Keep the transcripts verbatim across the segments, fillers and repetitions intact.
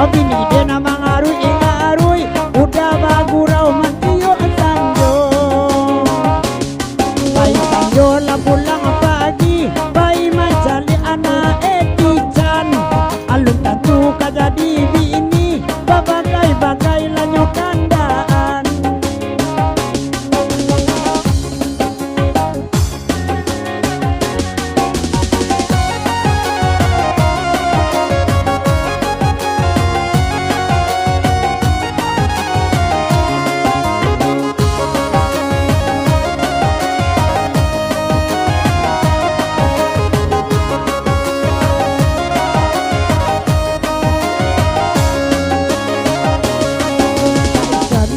Bini den mangaruik-ngaruik, udah bagurau manciok sanjo. Pai sanjo lah pulang pagi, pai mancaliak anak etican. Alun tantu ka jadi bini, babagai-bagai lah nyo kandaan.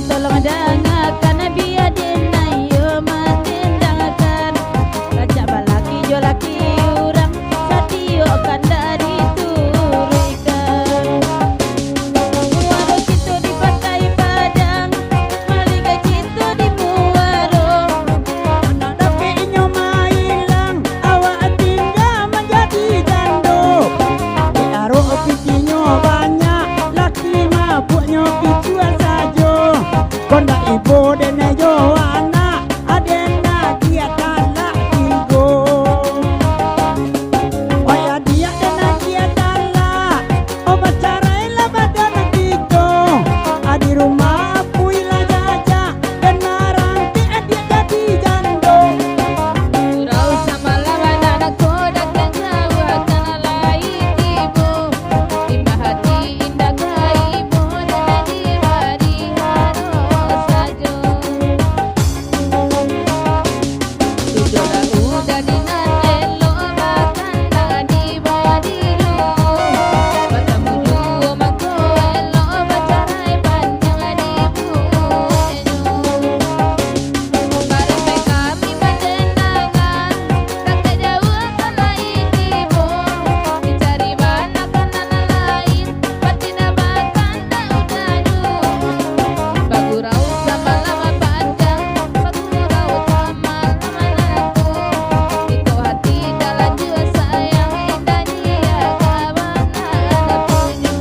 Tolong dangakan, bia den nan iyo mandendangkan. Rancak balaki jo laki urang, satio kandak dituruikan. Muaro cinto di Pantai Padang, malinggai cinto di muaro. Anak dapek inyo mailang, awak tingga manjadi jando. Dek arok pitinyo banyak, laki mabuaknyo kicua sajo. Kondak ibo den jo anak, aden agiah talak tigo. Oi adiak den agiah talak, oh bacarai lah badan kito. Adi rumah apui lah jajak, den arangkek adiak jadi jando. Surau samalam anak ko datang jauah, kan lai tibo. Indah hati, indah gaibo, nan dipaliharo sajo. Sudah udah di nan elok, makan nan dibadilo. Batamu juo mangko elok, bacarai panjang dibueknyo. Barang kami mandendangan, dakek jauah ka lain tibo. Dicari bana ka nan lain, pasti nan bakandak udah juo. Bagurau samalam panjang, bagurau samalam nangko. Iko hati talanjua sayang, indak jia ka bana punyo.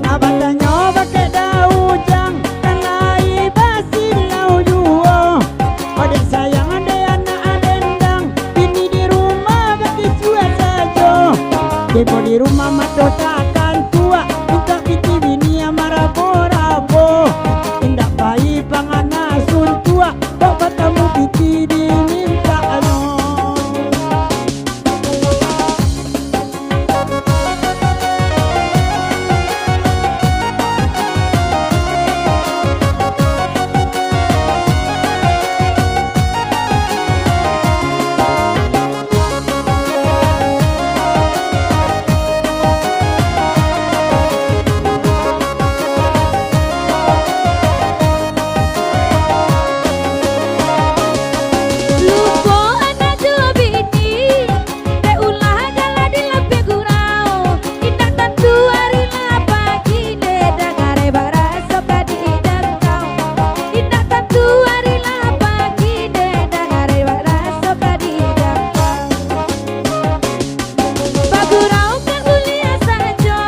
Abatanyo bakeh daujang, kan lai basilau juo. Odeh sayang dek anak dendang, bini di rumah bakicua sajo. Demo di rumah mato takantuak, mintak piti bini marabo-rabo. Indak pai pangana suntuak, kok batamu piti dimintaknyo. Lupo anak jo bini, dek ulah gala di lapeh gurau. Indak tantu ari lah pagi, dek dangare baraso ka dijangkau. Indak tantu ari lah pagi, dek dangare baraso ka dijangkau. Bagurau ka kuliah sajo,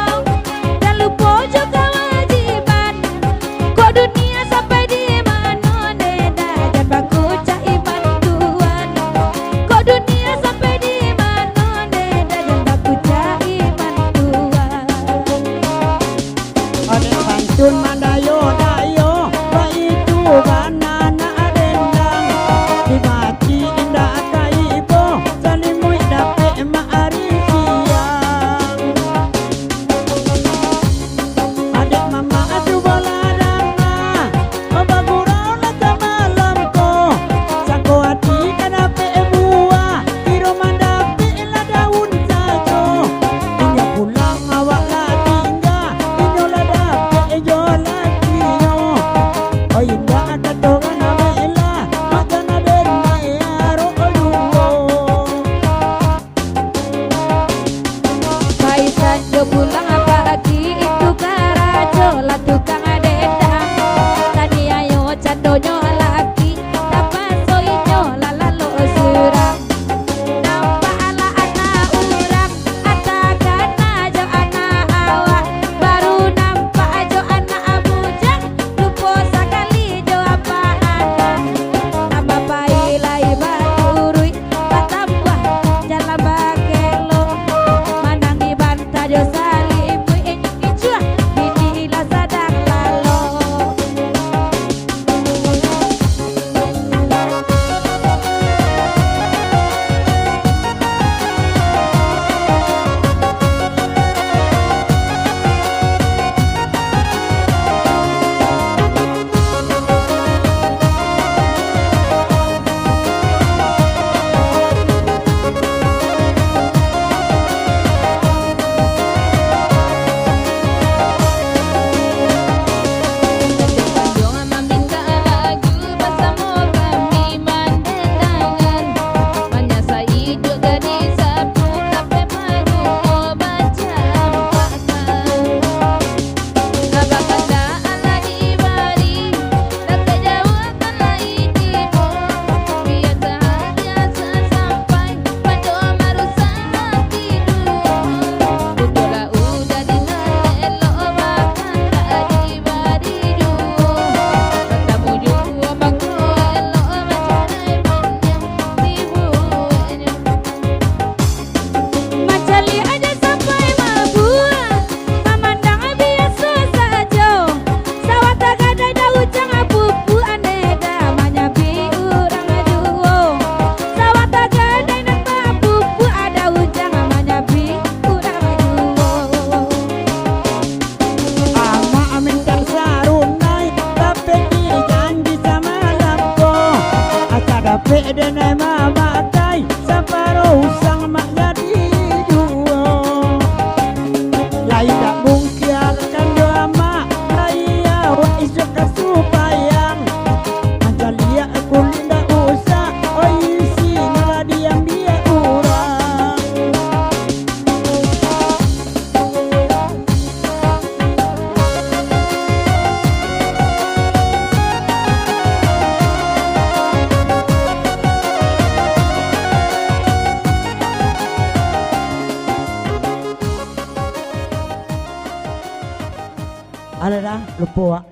jan lupo jo kawajiban. Kok dunia sampai di mano, neda, jan bakucak iman tuan. Kok dunia sampai di mano, neda, jan bakucak iman tuan. Odeh pantun mandayo-dayo, baitu bana nak dendang. Dimaci indak ka ibo, salimuik dapek mak ari siang. Adek mamak cubolah danga, bagurau lah samalam ko. Sangko ati ka dapek buah, kiro mandapek lah daun sajo. Inyo pulang awak lah tingga, inyo lah dapek jo lakinyo. Oh indak kato ka nabek lah, maka nabek arok juo. Pai sanjo pulang pagi, itu karajo lah tukang dendang. Taniayo candonyo laki, tapaso inyo lah lalok surang. Nampak lah anak urang, ata kana Alah dah, lupo, Wak.